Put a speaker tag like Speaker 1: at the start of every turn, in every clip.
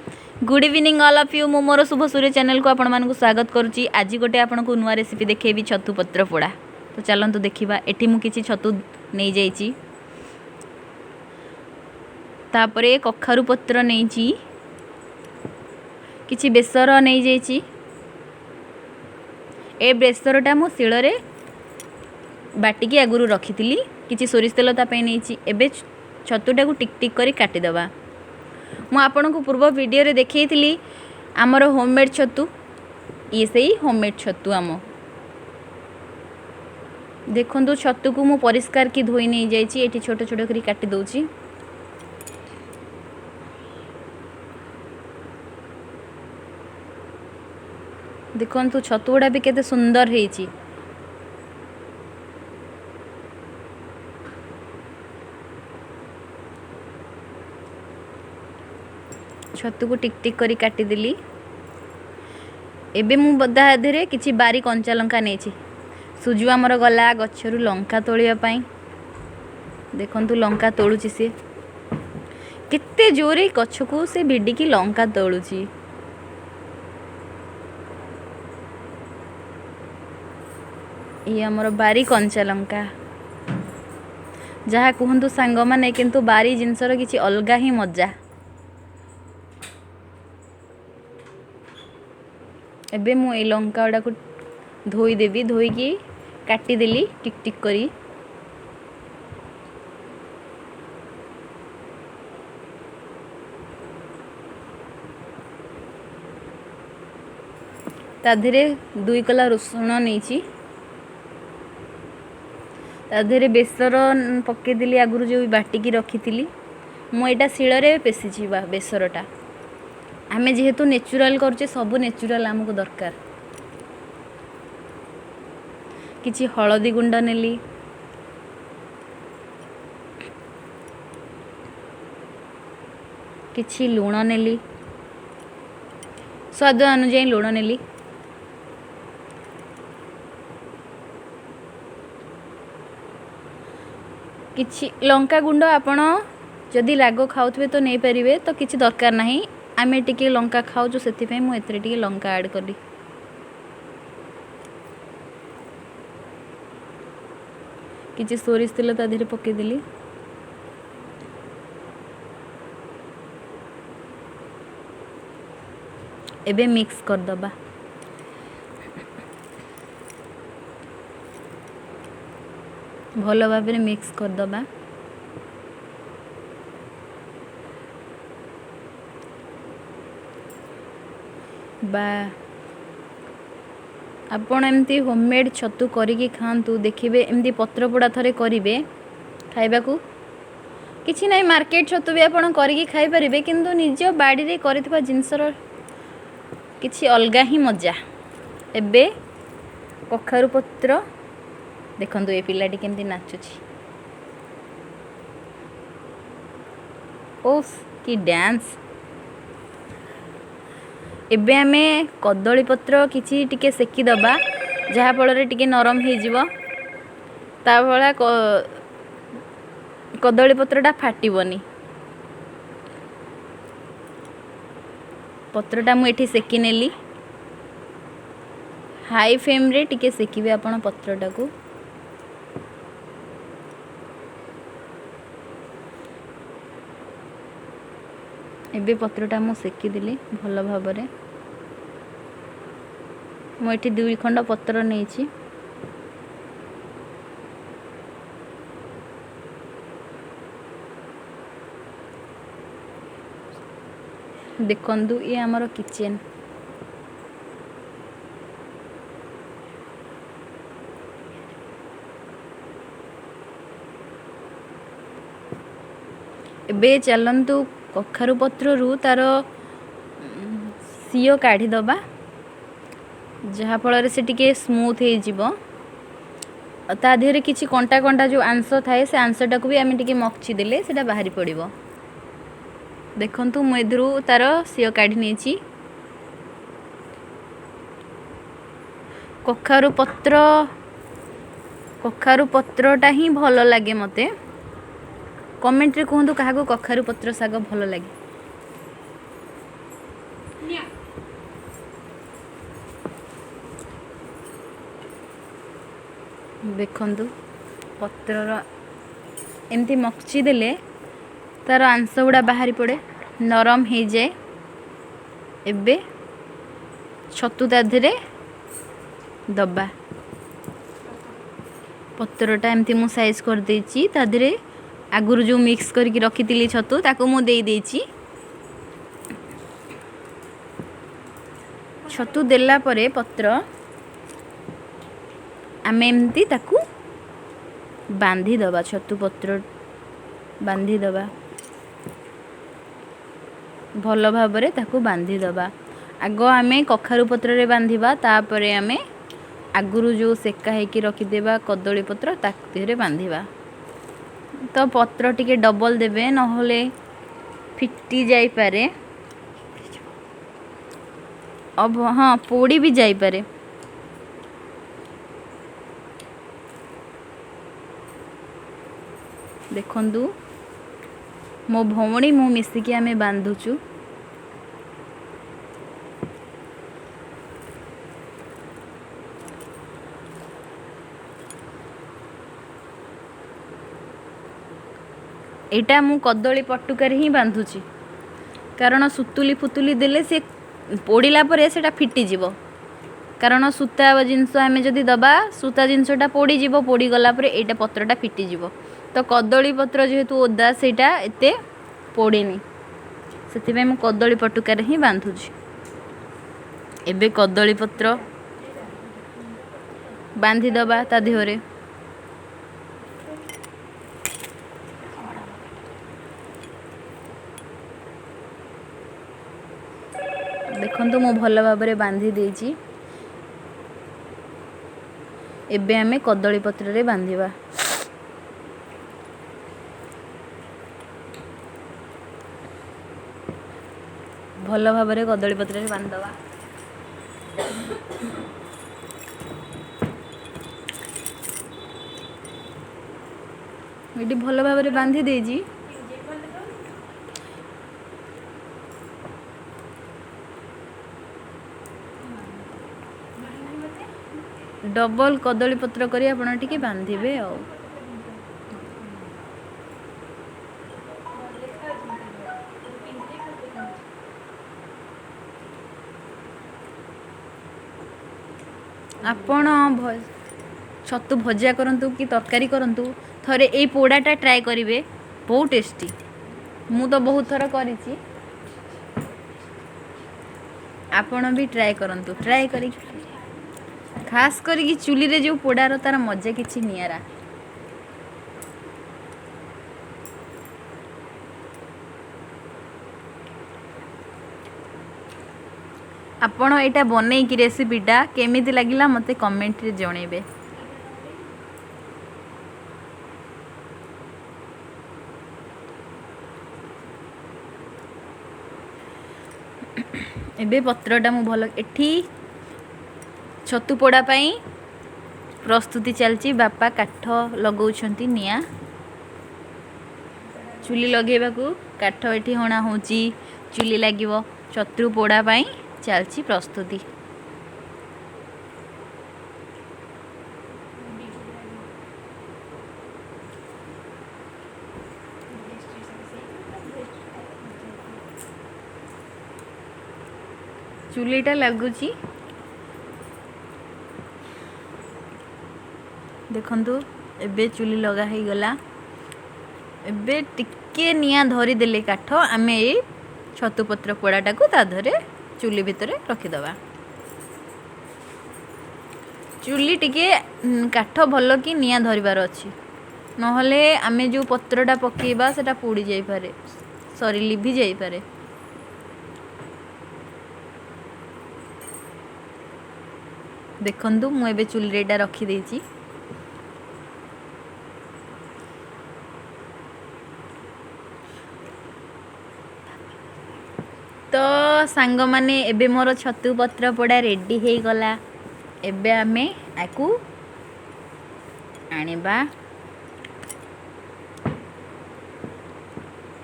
Speaker 1: Good evening all of you. ମୁଁ ମୋର ଶୁଭ ସୂର୍ଯ୍ୟ ଚ୍ୟାନେଲକୁ ଆପଣମାନଙ୍କୁ ସ୍ୱାଗତ କରୁଛି। ଆଜି ଗୋଟେ ଆପଣଙ୍କୁ ନୂଆ ରେସିପି ଦେଖେଇବି, ଛତୁ ପତ୍ର ପୋଡ଼ା। ତ ଚାଲନ୍ତୁ ଦେଖିବା। ଏଠି ମୁଁ କିଛି ଛତୁ ନେଇଯାଇଛି, ତାପରେ କଖାରୁ ପତ୍ର ନେଇଛି, କିଛି ବେସର ନେଇଯାଇଛି। ଏ ବେସରଟା ମୁଁ ଶିଳରେ ବାଟିକି ଆଗରୁ ରଖିଥିଲି। କିଛି ସୋରିଷ ତେଲ ତା ପାଇଁ ନେଇଛି। ଏବେ ଛତୁଟାକୁ ଟିକ୍ ଟିକ୍ କରି କାଟିଦେବା। ମୁଁ ଆପଣଙ୍କୁ ପୂର୍ବ ଭିଡ଼ିଓରେ ଦେଖେଇଥିଲି ଆମର ହୋମମେଡ଼୍ ଛତୁ। ଇଏ ସେଇ ହୋମମେଡ଼୍ ଛତୁ ଆମ। ଦେଖନ୍ତୁ, ଛତୁକୁ ମୁଁ ପରିଷ୍କାର କି ଧୋଇ ନେଇଯାଇଛି। ଏଠି ଛୋଟ ଛୋଟ କରି କାଟି ଦେଉଛି। ଦେଖନ୍ତୁ, ଛତୁ ଗୁଡ଼ା ବି କେତେ ସୁନ୍ଦର ହେଇଛି। ଛତୁକୁ ଟିକ୍ ଟିକ୍ କରି କାଟିଦେଲି। ଏବେ ମୁଁ ତା ଦେହରେ କିଛି ବାରି କଞ୍ଚା ଲଙ୍କା ନେଇଛି। ସୁଜୁ ଆମର ଗଲା ଗଛରୁ ଲଙ୍କା ତୋଳିବା ପାଇଁ। ଦେଖନ୍ତୁ, ଲଙ୍କା ତୋଳୁଛି ସିଏ। କେତେ ଜୋରେ ଗଛକୁ ସେ ଭିଡ଼ିକି ଲଙ୍କା ତୋଳୁଛି। ଇଏ ଆମର ବାରି କଞ୍ଚା ଲଙ୍କା। ଯାହା କୁହନ୍ତୁ ସାଙ୍ଗମାନେ, କିନ୍ତୁ ବାରି ଜିନିଷର କିଛି ଅଲଗା ହିଁ ମଜା। ଏବେ ମୁଁ ଏଇ ଲଙ୍କା ଗୁଡ଼ାକୁ ଧୋଇଦେବି। ଧୋଇକି କାଟିଦେଲି ଟିକ୍ ଟିକ୍ କରି। ତା ଦେହରେ 2 କଲା ରସୁଣ ନେଇଛି। ତା ଦେହରେ ବେସର ପକେଇଦେଲି, ଆଗରୁ ଯେଉଁ ବାଟିକି ରଖିଥିଲି। ମୁଁ ଏଇଟା ଶିଳରେ ପେଶିଛି ବା ବେସରଟା। ଆମେ ଯେହେତୁ ନେଚୁରାଲ୍ କରୁଛେ, ସବୁ ନେଚୁରାଲ୍ ଆମକୁ ଦରକାର। କିଛି ହଳଦୀ ଗୁଣ୍ଡ ନେଲି, କିଛି ଲୁଣ ନେଲି, ସ୍ୱାଦ ଅନୁଯାୟୀ ଲୁଣ ନେଲି। କିଛି ଲଙ୍କା ଗୁଣ୍ଡ, ଆପଣ ଯଦି ରାଗ ଖାଉଥିବେ ତ ନେଇପାରିବେ, ତ କିଛି ଦରକାର ନାହିଁ। ଆମେ ଟିକେ ଲଙ୍କା ଖାଉଛୁ, ସେଥିପାଇଁ ମୁଁ ଏଥିରେ ଟିକେ ଲଙ୍କା ଆଡ଼୍ କଲି। କିଛି ସୋରିଷ ତେଲ ତା ଦେହରେ ପକାଇଦେଲି। ଏବେ ମିକ୍ସ କରିଦେବା। ଭଲ ଭାବରେ ମିକ୍ସ କରିଦେବା। ବା ଆପଣ ଏମିତି ହୋମମେଡ଼୍ ଛତୁ କରିକି ଖାଆନ୍ତୁ, ଦେଖିବେ। ଏମିତି ପତ୍ରପୋଡ଼ା ଥରେ କରିବେ ଖାଇବାକୁ। କିଛି ନାହିଁ, ମାର୍କେଟ ଛତୁ ବି ଆପଣ କରିକି ଖାଇପାରିବେ, କିନ୍ତୁ ନିଜ ବାଡ଼ିରେ କରିଥିବା ଜିନିଷର କିଛି ଅଲଗା ହିଁ ମଜା। ଏବେ କଖାରୁ ପତ୍ର। ଦେଖନ୍ତୁ, ଏ ପିଲାଟି କେମିତି ନାଚୁଛି। ଓଫ୍, କି ଡ୍ୟାନ୍ସ! ଏବେ ଆମେ କଦଳୀ ପତ୍ର କିଛି ଟିକେ ସେକିଦେବା, ଯାହାଫଳରେ ଟିକେ ନରମ ହେଇଯିବ। ତା ଭଳିଆ କଦଳୀ ପତ୍ରଟା ଫାଟିବନି। ପତ୍ରଟା ମୁଁ ଏଠି ସେକି ନେଲି। ହାଇ ଫ୍ଲେମ୍ରେ ଟିକେ ସେକିବେ ଆପଣ ପତ୍ରଟାକୁ। ଏବେ ପତ୍ରଟା ମୁଁ ସେକିଦେଲି ଭଲ ଭାବରେ। ମୁଁ ଏଠି 2 ଖଣ୍ଡ ପତ୍ର ନେଇଛି। ଦେଖନ୍ତୁ, ଇଏ ଆମର କିଚେନ୍। ଏବେ ଚାଲନ୍ତୁ କଖାରୁ ପତ୍ରରୁ ତାର ସିଅ କାଢ଼ିଦେବା, ଯାହାଫଳରେ ସେ ଟିକେ ସ୍ମୁଥ୍ ହେଇଯିବ। ତା ଦେହରେ କିଛି କଣ୍ଟା କଣ୍ଟା ଯେଉଁ ଆଂଶ ଥାଏ, ସେ ଆଂଶଟାକୁ ବି ଆମେ ଟିକେ ମକଚି ଦେଲେ ସେଇଟା ବାହାରି ପଡ଼ିବ। ଦେଖନ୍ତୁ, ମୁଁ ଏଥିରୁ ତାର ସିଅ କାଢ଼ି ନେଇଛି। କଖାରୁ ପତ୍ର, କଖାରୁ ପତ୍ରଟା ହିଁ ଭଲ ଲାଗେ ମୋତେ। କମେଣ୍ଟରେ କୁହନ୍ତୁ, କାହାକୁ କଖାରୁ ପତ୍ର ଶାଗ ଭଲ ଲାଗେ। ଦେଖନ୍ତୁ, ପତ୍ରର ଏମିତି ମକଚି ଦେଲେ ତା'ର ଆଂଶ ଗୁଡ଼ା ବାହାରି ପଡ଼େ, ନରମ ହେଇଯାଏ। ଏବେ ଛତୁ ତା ଦେହରେ ଦବା। ପତ୍ରଟା ଏମିତି ମୁଁ ସାଇଜ୍ କରିଦେଇଛି। ତା ଦେହରେ ଆଗରୁ ଯେଉଁ ମିକ୍ସ କରିକି ରଖିଥିଲି ଛତୁ, ତାକୁ ମୁଁ ଦେଇଦେଇଛି। ଛତୁ ଦେଲା ପରେ ପତ୍ର ଆମେ ଏମିତି ତାକୁ ବାନ୍ଧିଦେବା। ଛତୁ ପତ୍ର ବାନ୍ଧିଦେବା, ଭଲ ଭାବରେ ତାକୁ ବାନ୍ଧିଦେବା। ଆଗ ଆମେ କଖାରୁ ପତ୍ରରେ ବାନ୍ଧିବା, ତାପରେ ଆମେ ଆଗରୁ ଯେଉଁ ସେକା ହେଇକି ରଖିଦେବା କଦଳୀ ପତ୍ର, ତାକୁ ଦେହରେ ବାନ୍ଧିବା। ତ ପତ୍ର ଟିକେ ଡବଲ୍ ଦେବେ, ନହେଲେ ଫିଟି ଯାଇପାରେ, ହଁ, ପୋଡ଼ି ବି ଯାଇପାରେ। ଦେଖନ୍ତୁ, ମୋ ଭଉଣୀ ମୁଁ ମିଶିକି ଆମେ ବାନ୍ଧୁଛୁ। ଏଇଟା ମୁଁ କଦଳୀ ପଟୁକାରେ ହିଁ ବାନ୍ଧୁଛି, କାରଣ ସୁତୁଲି ଫୁତୁଲି ଦେଲେ ସେ ପୋଡ଼ିଲା ପରେ ସେଇଟା ଫିଟିଯିବ। କାରଣ ସୂତା ଜିନିଷ ଆମେ ଯଦି ଦେବା, ସୂତା ଜିନିଷଟା ପୋଡ଼ିଯିବ। ପୋଡ଼ିଗଲା ପରେ ଏଇଟା ପତ୍ରଟା ଫିଟିଯିବ। ତ କଦଳୀ ପତ୍ର ଯେହେତୁ ଓଦା, ସେଇଟା ଏତେ ପୋଡ଼େନି, ସେଥିପାଇଁ ମୁଁ କଦଳୀ ପଟୁକାରେ ହିଁ ବାନ୍ଧୁଛି। ଏବେ କଦଳୀ ପତ୍ର ବାନ୍ଧିଦେବା ତା ଦେହରେ। ଦେଖନ୍ତୁ, ମୁଁ ଭଲ ଭାବରେ ବାନ୍ଧି ଦେଇଛି। ଏବେ ଆମେ କଦଳୀ ପତ୍ରରେ ବାନ୍ଧିବା। ଭଲ ଭାବରେ କଦଳୀ ପତ୍ରରେ ବାନ୍ଧିଦେବା। ଏଠି ଭଲ ଭାବରେ ବାନ୍ଧି ଦେଇଛି। ଡବଲ୍ କଦଳୀ ପତ୍ର କରି ଆପଣ ଟିକେ ବାନ୍ଧିବେ। ଆଉ ଆପଣ ଛତୁ ଭଜା କରନ୍ତୁ କି ତରକାରୀ କରନ୍ତୁ, ଥରେ ଏଇ ପୋଡ଼ାଟା ଟ୍ରାଏ କରିବେ, ବହୁତ ଟେଷ୍ଟି। ମୁଁ ତ ବହୁତ ଥର କରିଛି, ଆପଣ ବି ଟ୍ରାଏ କରନ୍ତୁ। ଟ୍ରାଏ କରିକି, ଖାସ୍ କରିକି ଚୁଲିରେ ଯେଉଁ ପୋଡ଼ାର ତା'ର ମଜା କିଛି ନିଆରା। ଆପଣ ଏଇଟା ବନେଇକି ରେସିପିଟା କେମିତି ଲାଗିଲା ମୋତେ କମେଣ୍ଟରେ ଜଣେଇବେ। ଏବେ ପତ୍ରଟା ମୁଁ ଭଲ, ଏଠି ଛତୁ ପୋଡ଼ା ପାଇଁ ପ୍ରସ୍ତୁତି ଚାଲିଛି। ବାପା କାଠ ଲଗାଉଛନ୍ତି, ନିଆଁ ଚୁଲି ଲଗେଇବାକୁ କାଠ ଏଠି ହଣା ହେଉଛି, ଚୁଲି ଲାଗିବ। ଛତୁ ପୋଡ଼ା ପାଇଁ ଚାଲିଛି ପ୍ରସ୍ତୁତି। ଚୁଲିଟା ଲାଗୁଛି। ଦେଖନ୍ତୁ, ଏବେ ଚୁଲି ଲଗା ହେଇଗଲା। ଏବେ ଟିକେ ନିଆଁ ଧରିଦେଲେ କାଠ, ଆମେ ଏଇ ଛତୁ ପତ୍ର ପୋଡ଼ାଟାକୁ ତା ଦେହରେ ଚୁଲି ଭିତରେ ରଖିଦେବା। ଚୁଲି ଟିକେ କାଠ ଭଲ କି ନିଆଁ ଧରିବାର ଅଛି, ନହେଲେ ଆମେ ଯେଉଁ ପତ୍ରଟା ପକାଇବା ସେଇଟା ପୋଡ଼ି ଯାଇପାରେ, ସରି, ଲିଭି ଯାଇପାରେ। ଦେଖନ୍ତୁ, ମୁଁ ଏବେ ଚୁଲିରେ ଏଇଟା ରଖିଦେଇଛି। ତ ସାଙ୍ଗମାନେ, ଏବେ ମୋର ଛତୁ ପତ୍ର ପୋଡ଼ା ରେଡ଼ି ହେଇଗଲା। ଏବେ ଆମେ ଆକୁ ଆଣିବା।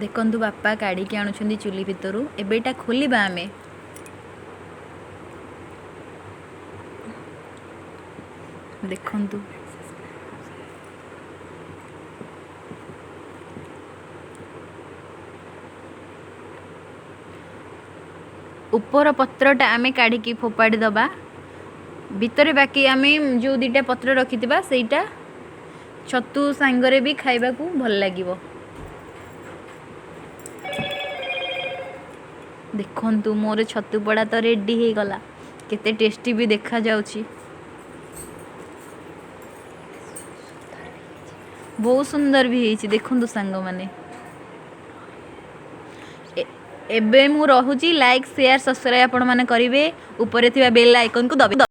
Speaker 1: ଦେଖନ୍ତୁ, ବାପା କାଢ଼ିକି ଆଣୁଛନ୍ତି ଚୁଲି ଭିତରୁ। ଏବେ ଏଇଟା ଖୋଲିବା ଆମେ। ଦେଖନ୍ତୁ। ଉପର ପତ୍ରଟା ଆମେ କାଢ଼ିକି ଫୋପାଡ଼ି ଦେବା। ଭିତରେ ବାକି ଆମେ ଯେଉଁ 2ଟା ପତ୍ର ରଖିଥିବା, ସେଇଟା ଛତୁ ସାଙ୍ଗରେ ବି ଖାଇବାକୁ ଭଲ ଲାଗିବ। ଦେଖନ୍ତୁ, ମୋର ଛତୁ ପୋଡ଼ା ତ ରେଡ଼ି ହେଇଗଲା। କେତେ ଟେଷ୍ଟି ବି ଦେଖାଯାଉଛି, ବହୁତ ସୁନ୍ଦର ବି ହେଇଛି। ଦେଖନ୍ତୁ ସାଙ୍ଗମାନେ, ଏବେ ମୁଁ ରହୁଛି। ଲାଇକ୍, ସେୟାର, ସବସ୍କ୍ରାଇବ୍ ଆପଣମାନେ କରିବେ। ଉପରେ ଥିବା ବେଲ୍ ଆଇକନ୍କୁ ଦବେ